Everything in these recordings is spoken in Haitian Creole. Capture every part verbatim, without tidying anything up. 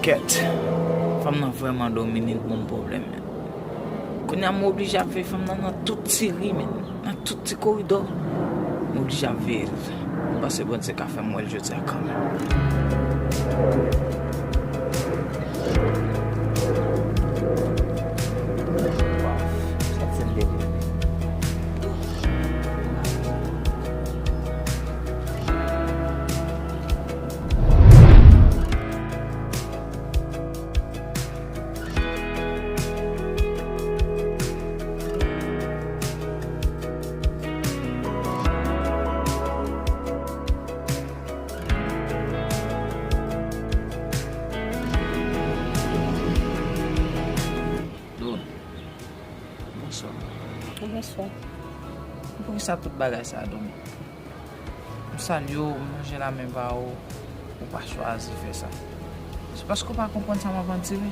Kèt. Fanm nan vrèman domine, l ban m pwoblèm, men. Kounye a, m oblije ap veye fanm nan nan tout ti ri, men. Nan tout ti koridò. M oblije ap veye l. M panse Bondye ka fè m wè l jodi a kanmenm. Sa ti m devye. Don, bonswa. Bonswa. Poukisa tout bagay sa a, Don? M salye w, m lonje lamen ba w, ou pa chwazi fè sa. Se paske w pa konprann sa m ap andire.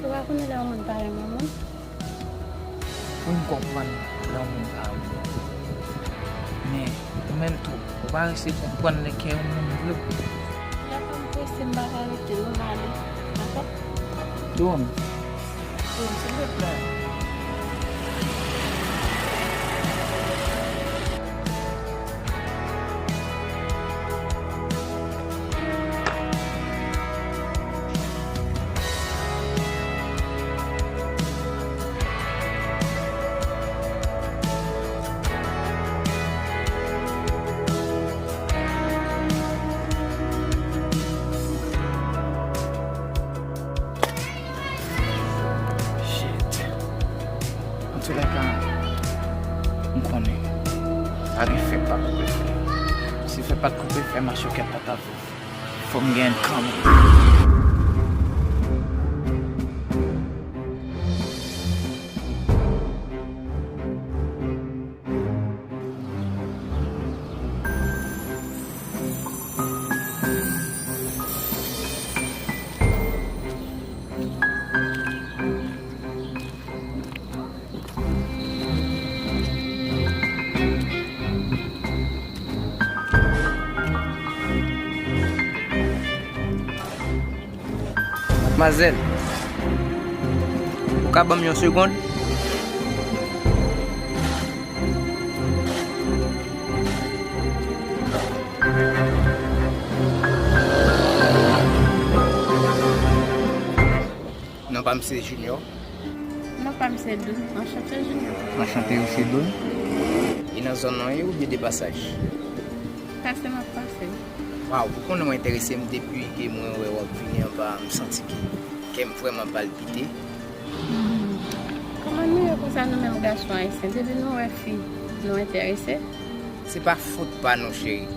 Ou pa konnen lè yon moun pa renmen yon moun? Wi, m konprann lè yon moun pa renmen w. Men, ou menm tou, ou pa resi konprann lè kè yon moun vle w. Lè kè m prese, m pa ka rete, non, m ale. Dakò? Don. Don, silvouplè. Shit. Antoulèka, m konnen. Pa gen fè k pa koupe fè. Si fè pa t koupe fè, machokèt pa t ap viv. Fò m gen l kanmenm. Madmwazèl, ou ka ban m yon segonn? Non pa m se Junior. Non pa m se Dou. Anchante, Junior. Anchante osi, Dou. E nan zòn nan w ye oubyen de pasaj? Pase m ap pase. Waw, ou konnen w enterese m depi ke mwen wè w ap vini anba, m santi ke kè m vrèman palpite. Hmm. Kòman nou ye konsa nou menm gason ayisyen? Depi nou wè fi, nou enterese? Se pa fot pa nou, cheri.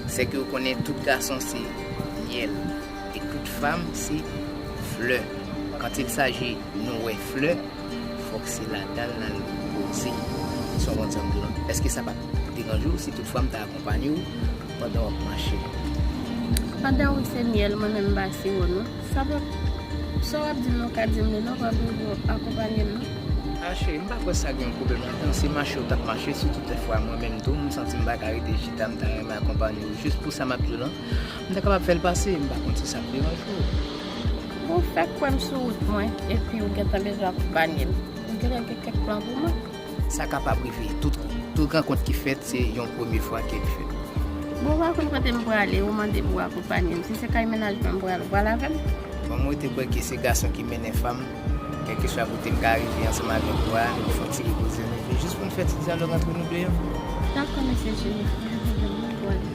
Se ke ou konnen tout gason se myèl e tout fanm se flè. Quand il s'agit nou wè flè, fòk se ladan l n al poze. Èske w konprann sa m di w lan? Èske sa p ap deranje w si toutfwa m ta akonpanye w pandan w ap mache? Pandan wi se myèl, mwen menm m pa siwo non. Sa p ap, sa w ap di m nan w ka di m li non, w ap vin pou w akonpanye m non. A cheri, m pa kwè sa gen yon pwoblèm ladan. Se mache w t ap mache, si toutfwa mwen menm tou, m santi m pa ka rete chita, m ta renmen akonpanye w. Jis pou sa m ap di w lan, m ta kapab fè l pase, m pa konn si sa ap deranje w. Ou fèk kwè m sou wout mwen, epi ou gentan bezwen akonpanye m. Ou gentan gen kèk plan pou mwen? Sa kapab rive. Tout, tout rankont ki fèt, se yon premye fwa ke l fèt. Bon, ou pa konn kote m prale, ou mande m pou w akonpanye m. Si se kay mennaj mwen m prale, ou prale avè m? Bon, mwen te kwè ke se gason ki mennen fanm. Kèlkeswa kote m ka rive ansanm avèk ou a, nou fè yon ti repoze nou, epi jis pou n fè ti dyalòg antre nou de an. Dakò, mesye Jimmy, pa gen pwoblèm, mwen prale.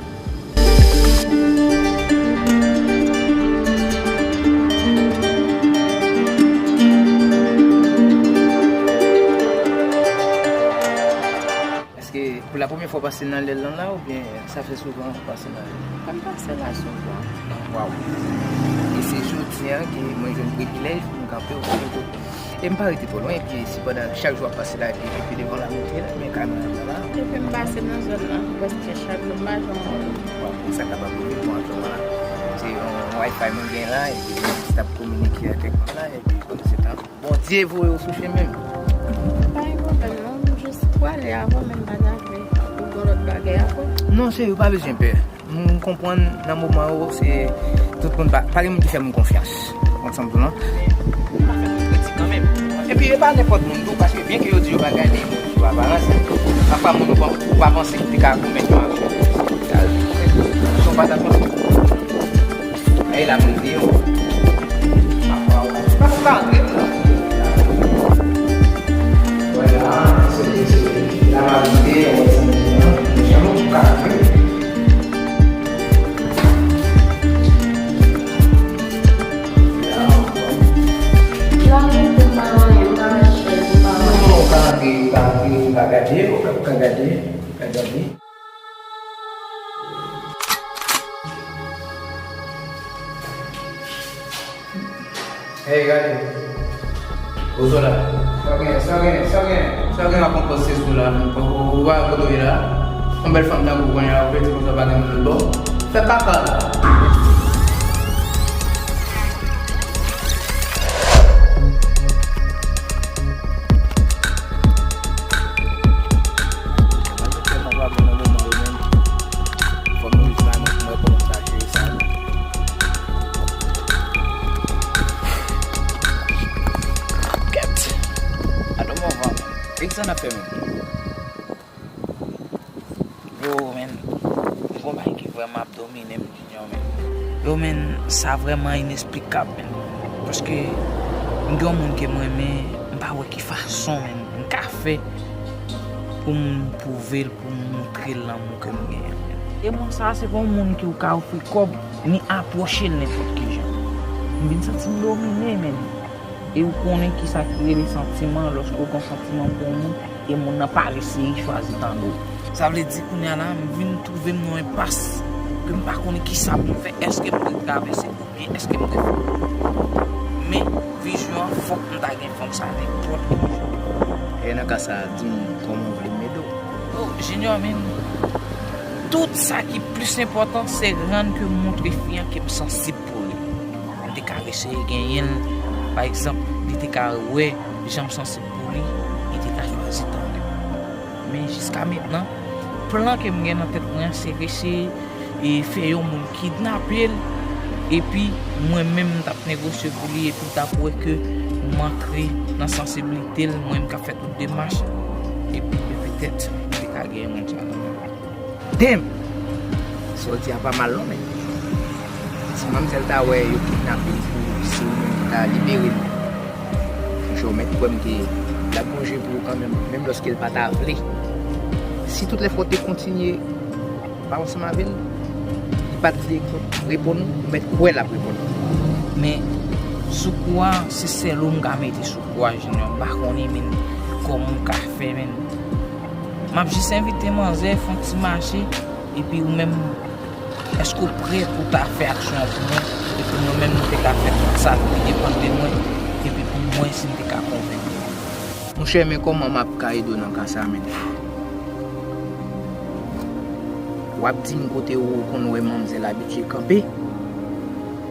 Èske pou la premyè fwa w pase nan lèl lan la, oubyen sa fè souvan ou pase nan lèl? Mwen pase la souvan. Waw. E se jodi a ke mwen jwenn privilèj pou m kanpe w sou kote. E m pa rete twò lwen, epi sepandan chak jou w ap pase la, epi, epi devan la moute la, men kay mwen ap la. Depi m pase nan zòn nan, prèske chak jou m pa janm wè w. Waw, e sa kapab rive pou an tou la. Se yon Wi-Fi mwen gen la, epi mwen jis ap kominike avèk mwen la, epi pandan se tan, Bondye voye w sou chemen m. Pa gen pwoblèm non, m jis prale avan, men m pa ta vle ou gen lòt bagay ankò. Non, cheri, ou pa bezwen pè. M konprann nan moman yo, se tout moun pa, pa gen moun ki fè moun konfyans. Ou Sanm tou non. Ou pa fè moun kritik kanmenm. Epi e pa nenpòt moun tou, paske byen ke yo di yo pa gade moun sou aparans, pafwa moun ou pa, ou pa panse ki te ka komèt yon aksyon. Sa w pa ta panse. E la moun di yo. Pafwa ou pa, ou pa antre. Vwala, se, se, la m ap di, ou wè sa m di non, men janm ou ka antre. Non, ou ka antre, ou ka antre, ou ka gade, ou ka, ou ka gade, ou ka gade. Hey, gade. Ozola. Sa w gen, sa w gen, sa w gen, sa w gen ak yon pòs se sou la, menm. Ou, ou, ou pa kote w ye la. Yon bèl fanm tankou w konnen la, ou vle di konsa pa gen moun lòt bò. Fè kaka la. Fò m jis bay mwen pou mwen kòmanse a jere sa. Kèt! Gade yon van, men. Kisa n ap fè, men? Yo, men, gon bagay ki vrèman ap domine m, Junior, men. Yo, men, sa vrèman inesplikab, men. Paske m gen yon moun ke m renmen, m pa wè ki fason, men, m ka fè pou m pwouve l, pou m montre l lanmou ke m genyen, men. E moun sa a, se pa yon moun ke w ka ofri kòb, ni apwoche l nenpòt ki jan. M vin santi m domine, men. E ou konnen kisa ki rele santiman, lòske w gen santiman pou yon moun, e moun nan pa resi chwazi tande w. Sa vle di, kounye a la, m vin twouve m nan yon enpas, ke m pa konnen kisa pou m fè, èske m dwe travèse oubyen èske m dwe fè. Men, vizyon an, fòk m ta gen fanm sa a nenpòt ki jan. E nan ka sa a, di m kòman w vle m ede w. Oh, Junior, men, tout sa ki plis enpòtan, se rann ke m montre fi an ke m sansib pou li. M te ka eseye genyen l. Pa egzanp, li te ka wè jan m sansib pou li, li te ka chwazi tande m. Men jiska mentnan, plan ke m gen nan tèt mwen an, se eseye e fè yon moun kidnape l, epi mwen menm m t ap negosye pou li, epi l t ap wè ke m antre nan sansiblite l, mwen menm k ap fè tout demach, epi petèt li te ka genyen moun sa nan men l. Damn! Sa w di a pa mal non, men. Si manmzèl ta wè yo kidnape l pou si ou menm ki ta libere l, men. Monchè, ou mèt kwè m te, l ap gon je pou ou kanmenm, menm lòske l pa ta vle. Si tout lè fwa w te kontinye pa ansanm avè l, li pa t vle reponn ou, ou mèt kwè l ap reponn ou. Men, sou kou a, se sèl ou m ka mete sou kou a, Junior. M pa konnen, men, kòman w ka fè, men. M ap jis envite manzè fè yon ti mache, epi ou menm, èske w prè pou w ta fè aksyon an pou mwen, epi mwen menm, m te ka fè tout sa ki depann de mwen, epi pou m wè si m te ka konvenk ou? Monchè, men kòman m ap ka ede w nan ka sa, men? W ap di m kote ou konn wè manmzèl abitye kanpe.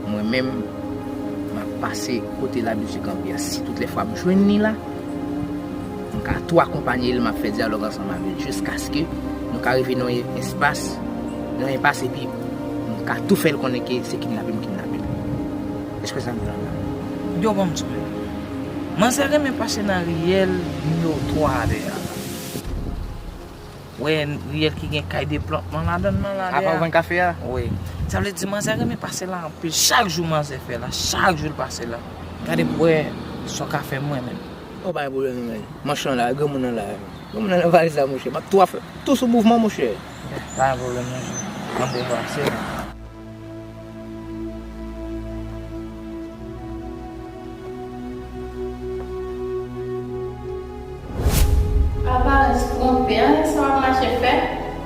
Mwen menm, m ap pase kote l abitye kanpe a. Si tout lè fwa m jwenn li la, m ka tou akonpanye l, m ap fè dyalòg ansanm avè l jiskaske nou ka rive nan yon espas, nan yon enpas, epi m ka tou fè l konnen ke se kidnape m kidnape l. Èske sa m di w la? Yo, ban m di w. Manzè renmen pase nan riyèl nimewo twa a dèyè a. Wè, riyèl ki gen kay de plantman ladan l nan la dèyè a. Apa w vann kafe a? Wi. Sa vle di manzè renmen pase la anpil. Chak jou manzè fè la, chak jou l pase la. Gade pou wè sa w ka fè mwen menm. Oh, pa gen pwoblèm non, men. Manch lan la, granmoun nan la. Granmoun nan nan valiz la, monchè. M ap tou fè, tou sou mouvman, monchè. Pa gen pwoblèm non, men. Ann pase. Aparans twonpe, anyen sa w ap mache fè?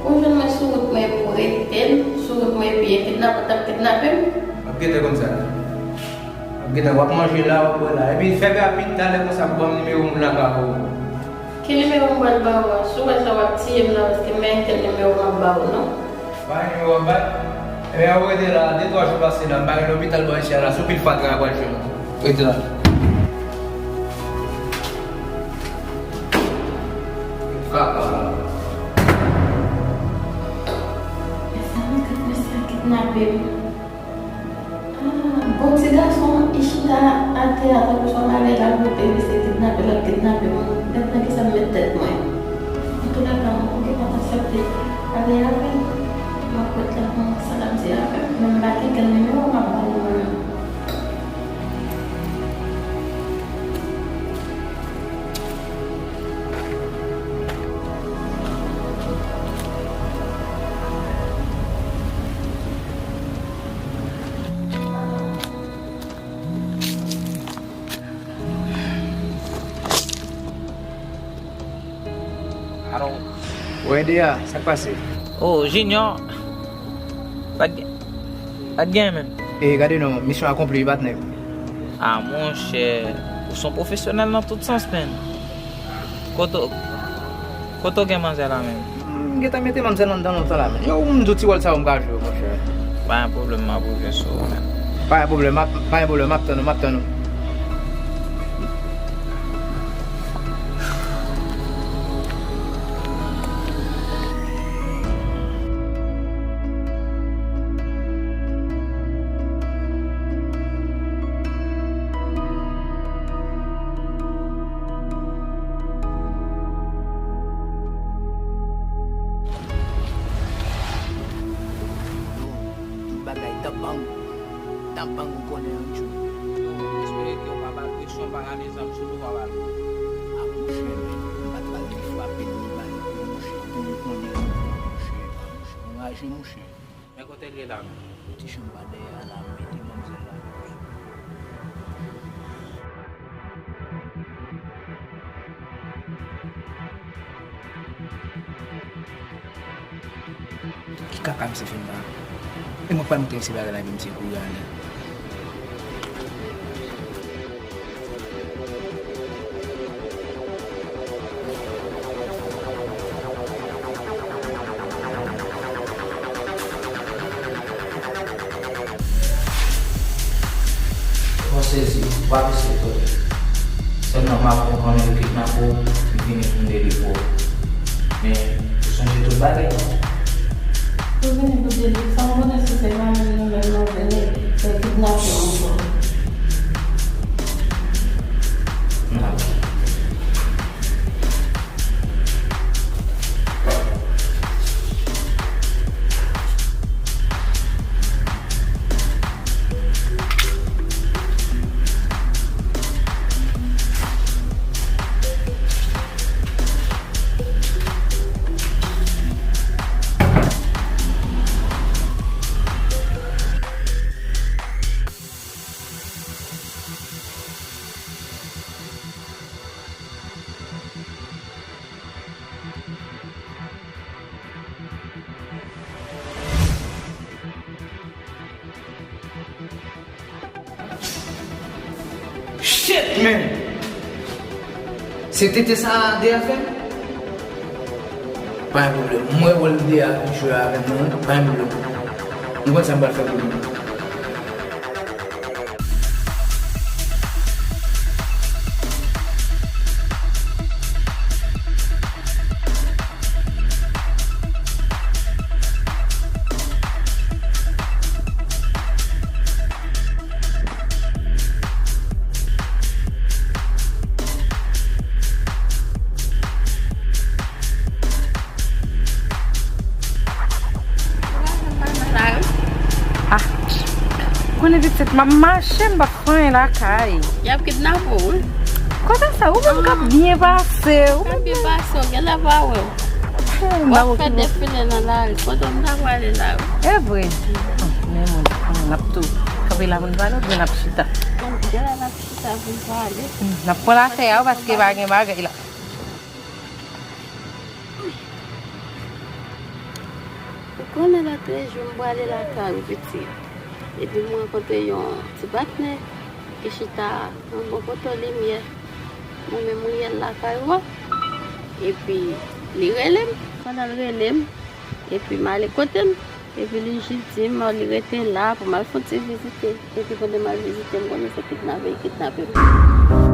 Ou jwenn mwen sou wout mwen epi w rete m sou wout mwen epi e kidnapè t ap kidnape m? M ap gentan konn sa. M ap gentan, w ap manje la, w ap bwè la. Epi fè rapid talè konsa pou ban m nimewo m lakay ou. Ki nimewo m pral ba ou a? Si w wè sa w ap tiye m la, paske m pa gen kèk nimewo m ap ba ou non. Pa gen nimewo w ap bay? Ebyen, w rete la, de twa jou pase la, m pa gen lopital bò isit la, se yon pil fatra w pral jwenn. Rete la. Kaka. Mezanmi, gad mesye a kidnape m. Ah, bon ti gason an, li chita Atè a, tankou se yon bagay l ap monte, li se kidnape, l ap kidnape moun. Gad nan kisa m met tèt mwen. Antoulèka, mwen gentan aksepte ale avè l. M ap ret la pou m sa l ap di avè m. Men m pa gen kèk nimewo m ap ba nou an. Alo. Wi, Deya, sa k pase? Oh, Junior. Pa t gen, pa t gen, menm. E gade non, misyon akonpli, patnè. Ah, monchè, ou se yon pwofesyonèl nan tout sans, menm. Kote, kote w gen manzè la menm? M gentan mete manzè nan anndan lontan la menm. Yo, m di w ti wòl sa yo m ka jwe yo, monchè. Pa gen pwoblèm, m ap rive sou ou menm. Pa gen pwoblèm, m ap, pa gen pwoblèm, m ap tann ou, m ap tann ou. Tout bagay tabang, tabang ou konnen yon jou. Yo, espere ke w pa ba l presyon, pa rale zam sou li, w pa ba l. A monchè, men, m pa t pral te frape l, li ba l kou, monchè, pou m konnen yon jou, monchè, a monchè, anraje, monchè. Men kote l ye la menm? Ti chanm pa dèyè a la, m mete manzèl la. Ki kaka misye fin ba? E mwen k pral monte misye bagay la, epi misye kouri ale. Mwen sezi, ou pa bezwen pè. Sèlman m ap konnen yo kidnape w, m vini pou m delivre w. Men, ou sonje tout bagay. Ou vini pou delivre, sa m konnen si se pa menm nou menm nou vini, se kidnape w ankò. M ap Shit, man! Se tete sa Deya fè m? Pa gen pwoblèm. Mwen wè Deya jwe avè m nan, pa gen pwoblèm. M konn sa m pral fè pou li. Ah, konnen pitit, m ap mache, m p ap fè anyen lakay. Y ap kidnape w, wi. Kote sa? Ou menm k ap byen pase, ou menm k ap byen pase, w genlè pa wè w. W ap fè defile nan lari. Kote m ta prale la, wi. E vre. Men moun, moun ap tou kanpe la pou n pale, oubyen n ap chita? Genlè n ap chita pou n pale. N ap pran lafè a, wi, paske pa gen bagay la. Ou konnen lòt jou m prale lakay ou pitit. Epi m rankontre yon ti patnè ki chita yon bò poto limyè. Mwen menm m reyèl lakay ou a. Epi li rele m. Pandan l rele m, epi m ale kote l. Epi li jis di m li rete la pou m al fè yon ti vizite. Epi pandan m al vizite, m konnen se kidnape, li kidnape m.